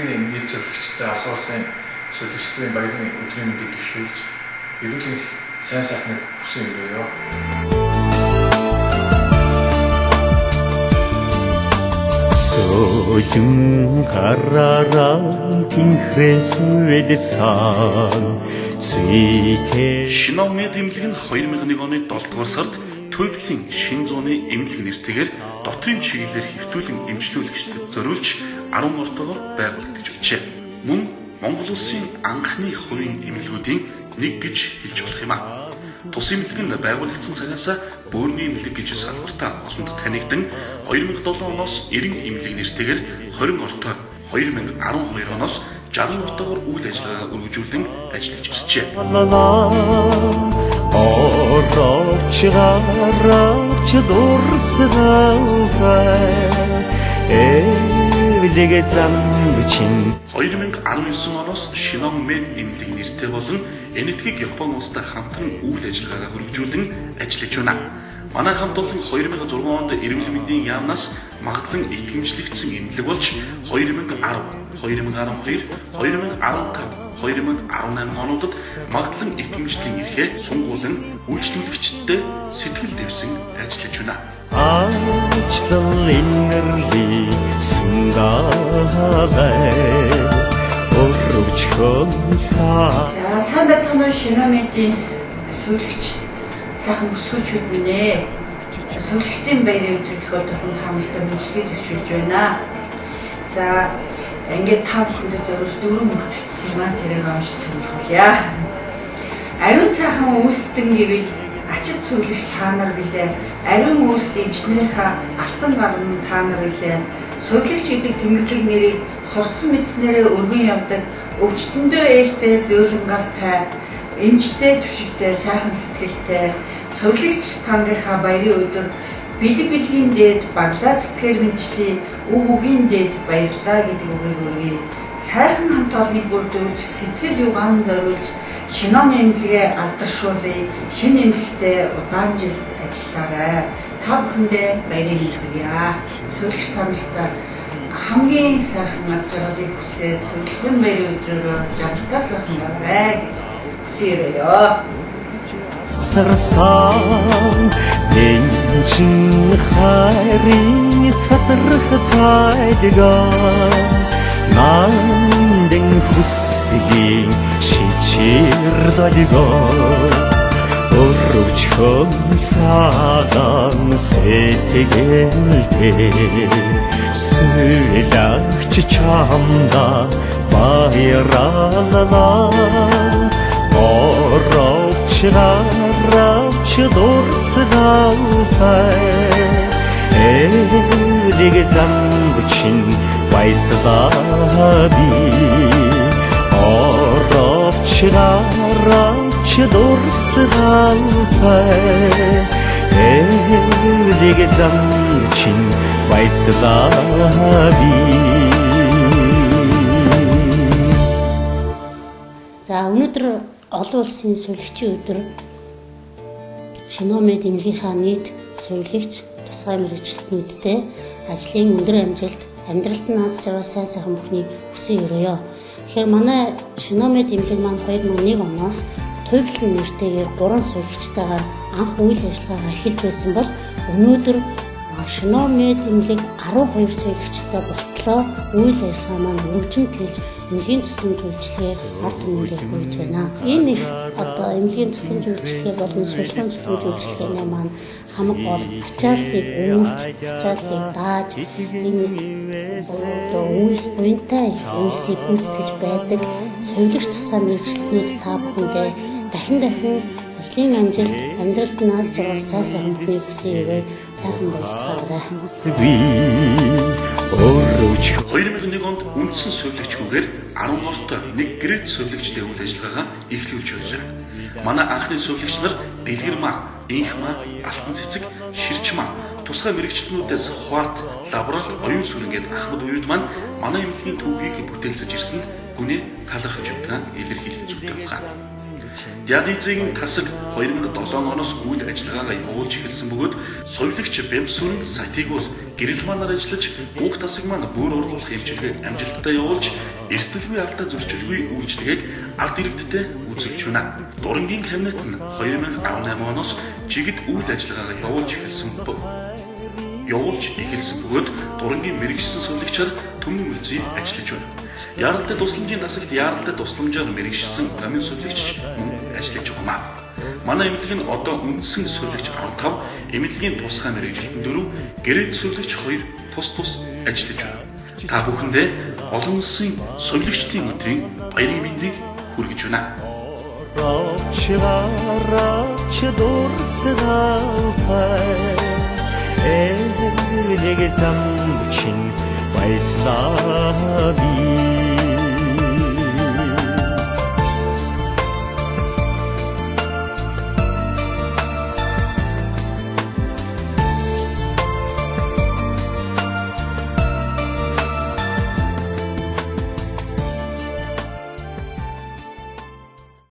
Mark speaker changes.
Speaker 1: Эмнэлгийн нийт зөвлөгчтэй олон улсын сувилагчдын баярын өдрийн мэндийг дэвшүүлж эрүүл энх сайн сайхныг хүсэн өрөөе.
Speaker 2: Сөлөн гараараа тэнхрээ сүлсэн цүйтэй.
Speaker 3: Шиномед эмнэлэг нь 2001 оны 7 дугаар сард Төвлийн шин зууны эмнэлэг нэртэйгээр дотрын чиглэлээр хэвтүүлэн эмчлүүлэгчдэд зориулж 10 ортоогоор байгуулагдаж байжээ. Мөн Монгол улсын анхны хувийн эмнэлгүүдийн нэг гэж хэлж болох юм а. Тус эмнэлэг нь байгуулагдсан цагаас бөөрийн эмнэлэг гэж салбартаа олонд танигдан 2007 оноос 90 эмнэлэг нэртэйгээр 20 ортой, 2012 оноос 60 ортоогоор үйл ажиллагаагаа өргөжүүлэн ажиллаж иржээ.
Speaker 2: Орооч гараач дурсгалтай эвлэг замчин.
Speaker 3: 2019 оноос Шиномед эмнэлэг нэртэй болон Энэтхэг Япон улстай хамтран үйл ажиллагаагаа өргөжүүлэн ажиллаж байна. Манай хамт олон 2006 онд эрүүл мэндийн яамнаас магадлан итгэмжлэгдсэн эмнэлэг болж 2010, 2012, 2015, 2018 онуудад магадлан итгэмжлэлийн эрхээ сунгуулан үйлчлүүлэгчдэд сэтгэл дэвсэн ажиллаж байна.
Speaker 2: Аачлал инэрли сүнгалай өрөвчхөн цаа.
Speaker 4: За сайн байцгаана уу Шиномедийн сувилагч сайхан бүсгүүчүүд минь ээ. Сувилагчдын баярын өдрийн тохиолдолд та нартай мэндчилгээ дэвшүүлж байна. За ингээд та бүхэндээ зориулж дөрвөн мөртөлтсөн юм аа, тэрийг уншиж сонирхолъё. Ариун сайхан үүсдэн гэвэл ачид сувилагч та нар билээ. Ариун үүст эмчнэрийнхаа алтан гаран та нар билээ. Сувилагч гэдэг тэнгэрлэг нэрийг сурсан мэдснээрээ өргөн явдаг, өвчтөндөө ээлтэй зөөлөн гартай, эмчтэй түшигтэй сайхан сэтгэлтэй сувилагч та нарынхаа баярын өдөр бэлэг бэлгийн дээд баглаа цэцгээр мэндчлэе, үг үгийн дээд баярлалаа гэдэг үгийг өргөе. Сайхан хамт олныг бүрдүүлж, сэтгэл югаан зориулж Шином эмнэлгээ алдаршуулъя, шинэ эмнэлэгтээ удаан жил ажиллаарай. Та бүхэндээ баярын мэнд хүргье. Сувилагч та нартай хамгийн сайхан аз жаргалыг хүсээд сувилагчдын баярын өдрөөрөө жаргалтай сайхан байгаарай гэж хүсэн өрөөе.
Speaker 2: Сарсан энчин хайрын цацрах цайлгаа нандин хүслийн шичир долгоо өрөвчхөн цагаан сэтгэлтэй сувилагч чамда баярлалаа. Орооч гараач дурсгалтай эвлэг замчин баясгалаа би. Орооч гараач дурсгалтай эвлэг замчин баясгалаа би.
Speaker 5: За өнөөдөр олон улсын сувилагчийн өдөр Шиномед эмнэлгийнхаа нийт сувилагч тусгай мэргэжилтнүүдтэй ажлын өндөр амжилт, амьдралд нь аз жаргал сайн сайхан бүхнийг хүсэн өрөөе. Тэгэхээр манай Шиномед эмнэлэг маань 2001 оноос Төвлөн нэртэйгээр 3 сувилагчтайгаар анх үйл ажиллагаагаа эхэлж байсан бол өнөөдөр Шиномед эмнэлэг 12 сувилагчтай болтлоо үйл ажиллагаа маань өргөжин тэлж эмнэлгийн тусламж үйлчилгээ ард түмэндээ хүрэж байна. Энэ их одоо эмнэлгийн тусламж үйлчилгээ болон сувилахын тусламж үйлчилгээний маань хамаг гол ачааллыг үүрч, ачааллыг дааж энэ одоо үйлс буянтай үйлсийг гүйцэтгэж байдаг сувилагч тусгай мэргэжилтнүүд та бүхэндээ дахин дахин ажлын амжилт, амьдралд нь аз жаргал сайн сайхан бүхнийг хүсэн өрөө сайхан баярцгаарай.
Speaker 3: 2001 онд үндсэн сувилагчгүйгээр 10 ортой нэг грэт сувилагчтай үйл ажиллагаагаа эхлүүлж байлаа. Манай анхны сувилагч нар Дэлгэрмаа, Инхмаа, Алтан цэцэг, Ширчмаа тусгай мэргэжилтнүүдээс Хуарт, Лабрал, Оюун сүрэн гээд ахмад уюуд маань манай эмнэлгийн түүхийг бүтээлцэж ирсэнд гүнээ талархаж явдгаа илэрхийлэх зүйтэй байна. Диализийн тасаг 2007 оноос үйл ажиллагаагаа явуулж эхэлсэн бөгөөд сувилагч Бямсүрэн Сатигул гэрэл манаар ажиллаж уг тасаг маань бөөр орлуулах эмчилгээг амжилттай явуулж эрсдэлгүй алдаа зөрчилгүй үйлчилгээг ард иргэдтэй үзүүлж байна. Дурангийн кабинет нь 2018 оноос жигд үйл ажиллагаагаа явуулж эхэлсэн бөгөөд дурангийн мэргэжсэн сувилагчаар Түмэн үлзий ажиллаж байна. Яаралтай тусламжийн тасагт яаралтай тусламжаар мэргэжсэн номын сувилагч мөн ажиллаж байгаа. Манай эмнэлэг нь одоо үндсэн сувилагч 15, эмнэлгийн тусгай мэргэжилтэн 4, гэрээт сувилагч 2 тус тус ажиллаж байна. Та бүхэндээ олон улсын сувилагчдын өдрийн баярын мэндийг хүргэж байна.
Speaker 2: Нэг зам чинь баяслаа би.